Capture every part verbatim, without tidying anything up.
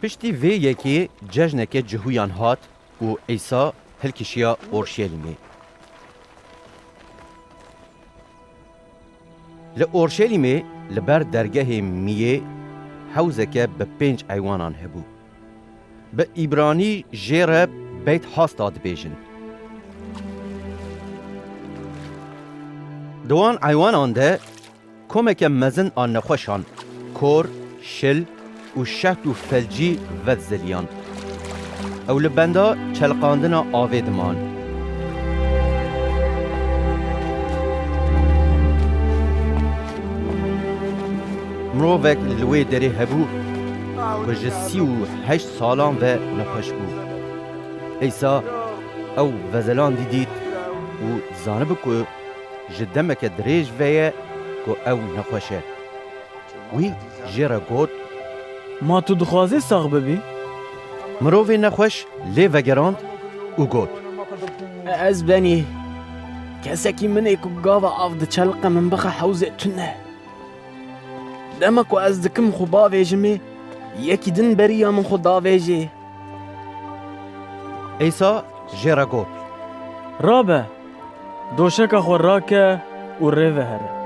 Piştî vê yekê cejneke cihûyan hat û Îsa hilkişiya Orşelîmê. Li Orşelîmê li ber dergehê Miyê hewzeke bi pênc eywanan hebû. Bi îbranî jê re Beyt Hasta dibêjin. Di wan eywanan de komeke mezin a nexweşan, kor, şil û şeht û felcî vediziliyan. Ew li benda çelqandina avê diman. Mirovek li wê derê hebû ku ji sî û heşt salan ve nexweş bû. Îsa ew vezelandî dît û zanibû ku ji demeke dirêj ve ye ku ew nexweş e. Wî jê re got, Ma tu dixwazî sax bibî? Mirovê nexweş lê vegerand û got, Ez benî. Kesekî min ê ku gava av diçelqe min bixe hewzê tune. Dema ku ez dikim xwe bavêjimê, yekî din beriya min xwe davêjê. Îsa jê re got, Rabe, doşeka xwe rake û rê ve here.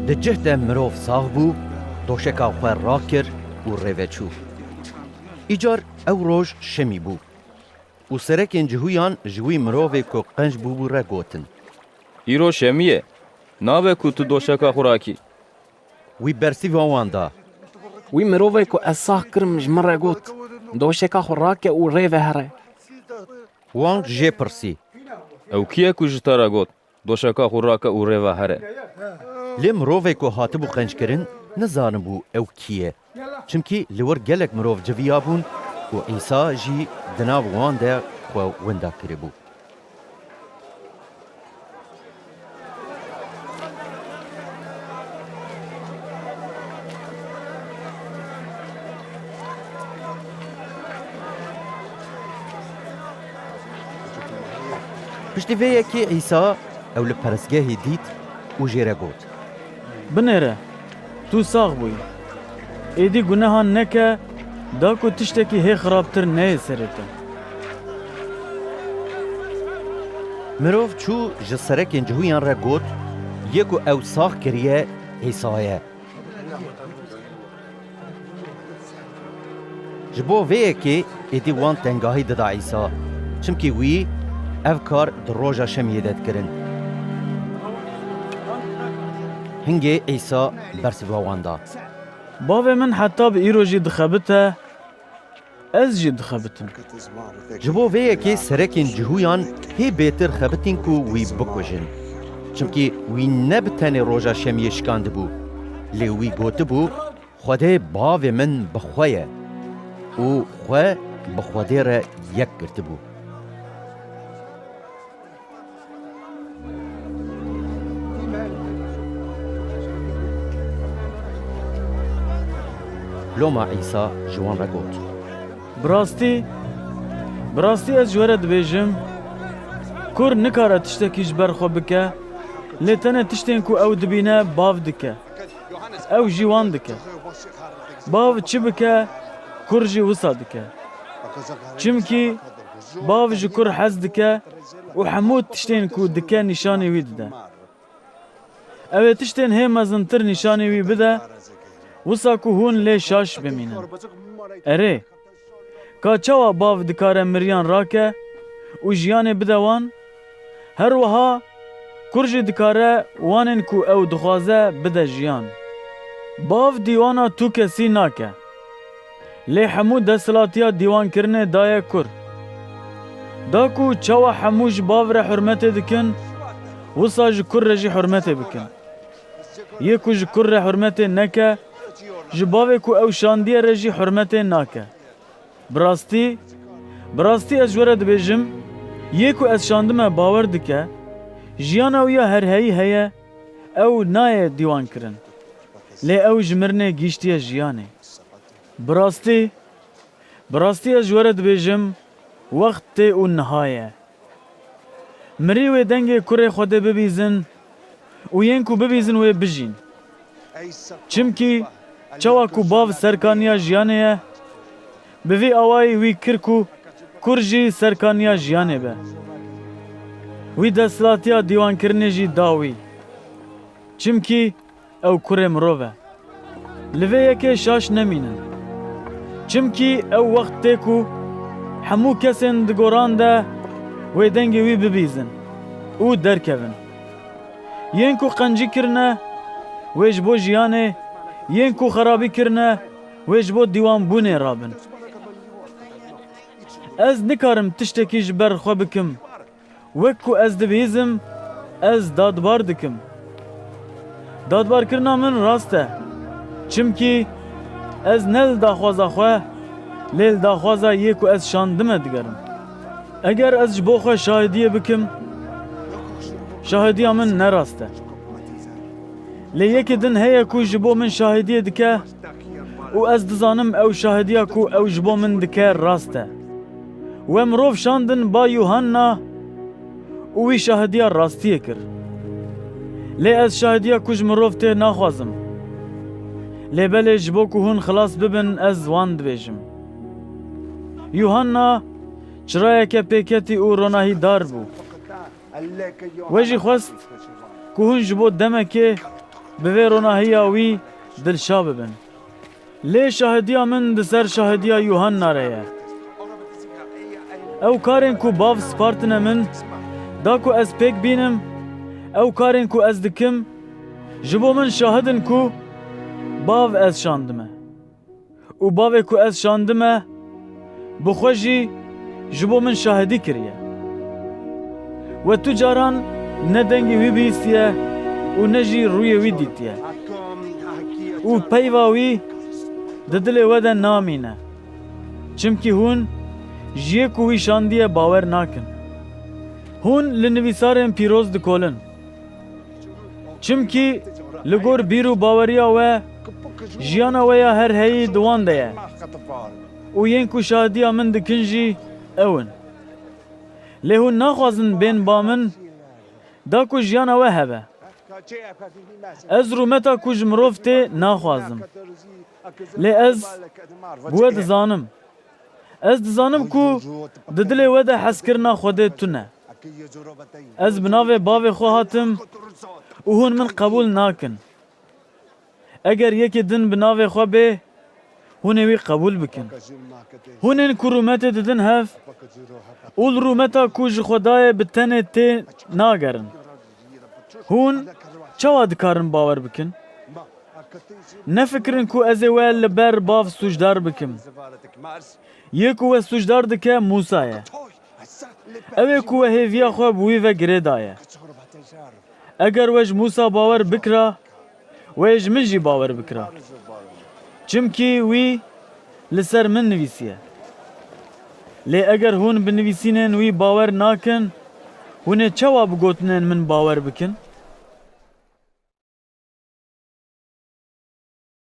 Di cih de mirov sax bû, doşeka xwe rakir û rêveçû. Îcar ew roj şemî bû û serekên cihûyan ji wî mirovê ku qenc bûbû re gotin, Îro şemî ye, nabe ku tu doşeka xwe rakî. Wî bersîva wan da, Wî mirovê ku ez sax kirim ji min re got, Doşeka xwe rake û rê ve here. Wan jê pirsî, Ew kî ye ku ji te re got, Doşeka xwe rake û rê ve here? Lê mirovê ku hatibû qenckirin, nizanibû ew kî ye. Çimkî li wir gelek mirov civiyabûn û Îsa jî di nav wan de xwe winda kiribû. Piştî vê yekê Îsa ew li perestgehê dît û jê re got, Binêre, tu sax bûyî. Êdî gunehan neke, da ku tiştekî hê xirabtir neyê serê te. Mirov çû ji serekên cihûyan re got, Yê ku ew sax kiriye, Îsa ye. Ji bo vê yekê êdî wan tengahî dida Îsa, çimkî wî ev kar di roja şemiyê de dikirin. Hingê Îsa bersiva wan da, Bavê min heta bi îro jî dixebite, ez jî dixebitim. Ji bo vê yekê serekên cihûyan hê bêtir xebitîn ku wî bikujin. Çimkî wî ne bi tenê roja şemiyê şikandibû, lê wî gotibû, Xwedê bavê min bi xwe ye û xwe bi Xwedê re yek girtibû. Loma Îsa ji wan re got, Bi rastî, bi rastî ez ji we re dibêjim, kur nikare tiştekî ji ber xwe bike, lê tenê tiştên ku ew dibîne, bav dike. Ew jî wan dike. Bav çi bike, kur jî wisa dike. Çimkî bav ji kur hez dike û hemû tiştên ku dike nîşanî wî dide. Ew ê tiştên hê mezintir nîşanî wî bide, wisa ku hûn lê şaş bimînin. Erê, ka çawa bav dikare miriyan rake û jiyanê bide wan? Her wiha kur jî dikare wanên ku ew dixwaze bide jiyan. Bav dîwana tu kesî nake. Lê hemû desthilatiya dîwankirinê daye kur. Da ku çawa hemû ji bav re hurmetê dikin, wisa ji kur re jî hurmetê bikin. Yê ku ji kur re hurmetê neke, ji bavê ku ew şandiye re jî hurmetê nake. Bi rastî, bi rastî ez ji we re dibêjim, yê ku ez şandime bawer dike, jiyana wî ya herheyî heye, ew nayê dîwankirin. Lê ew ji mirinê gihîştiye jiyanê. Bi rastî, bi rastî ez ji we re dibêjim, wext tê û niha ye. Mirî wê dengê kurê Xwedê bibîzin û yên ku bibîzin wê bijîn. Çimkî çawa ku bav serkaniya jiyanê ye, bi vî awayî wî kir ku kur jî serkaniya jiyanê be. Wî desthilatiya dîwankirinê jî da wî. Çimkî ew kurê mirov e. Li vê yekê şaş nemînin. Çimkî ew wext tê ku hemû kesên di goran de wê dengê wî bibîzin û derkevin. Yên ku qencî kirine, wê ji bo jiyanê, yên ku xerabî kirine, wê ji bo dîwanbûnê rabin. Ez nikarim tiştekî ji ber xwe bikim. Wek ku ez dibihîzim, ez dadbar dikim. Dadbarkirina min rast e. Çimkî ez ne li daxwaza xwe, lê li daxwaza yê ku ez şandime digerim. Eger ez ji bo xwe şahidiyê bikim, şahidiya min ne rast e. Lê yekê din heye ku ji bo min şahidiyê dike û ez dizanim ew şahidiya ku ew ji bo min dike rast e. We mirov şandin ba Yuhanna û wî şahidiya rastiyê kir. Lê ez şahidiya ku ji mirov tê naxwazim. Lê belê ji bo ku hûn xilas bibin, ez wan dibêjim. Yuhanna çirayeke pêketî û ronahîdar bû. We jî xwest ku hûn ji bo demekê bi vê ronahiya wî dilşa bibin. Lê şahidiya min di ser şahidiya Yuhanna re ye. Ew karên ku Bav spartine min, da ku ez pêk bînim, ew karên ku ez dikim, ji bo min şahid in ku Bav ez şandime. Û Bavê ku ez şandime, bi xwe jî ji bo min şahidî kiriye. We tu caran ne dengê wî bihîstiye û ne jî rûyê wî dîtiye. Û peyva wî di dilê we de namîne. Çimkî hûn ji yê ku wî şandiye bawer nakin. Hûn li nivîsarên pîroz dikolin. Çimkî li gor bîr û baweriya we, jiyana we ya herheyî di wan de ye. Û yên ku şahidiya min dikin jî ew in. Lê hûn naxwazin bên ba min, da ku jiyana we hebe. Ez rûmeta ku ji mirov tê naxwazim. Lê ez bi we dizanim. Ez dizanim ku di dilê we de hezkirina Xwedê tune. Ez bi navê Bavê xwe hatim û hûn min qebûl nakin. Eger yekê din bi navê xwe bê, hûn ê wî qebûl bikin. Hûn ên ku rûmetê didin hev û li rûmeta ku ji xwe dayê bi tenê tê nagerin. Hûn çawa dikarin bawer bikin? Nefikirin ku ez ê we li ber Bav sûcdar bikim. Yê ku we sûcdar dike Mûsa ye. Ew ê ku we hêviya xwe bi wî ve girê daye. Eger we ji Mûsa bawer bikira, we ê ji min jî bawer bikira. Çimkî wî li ser min nivîsiye. Lê eger hûn bi nivîsînên wî bawer nakin, hûn ê çawa bi gotinên min bawer bikin?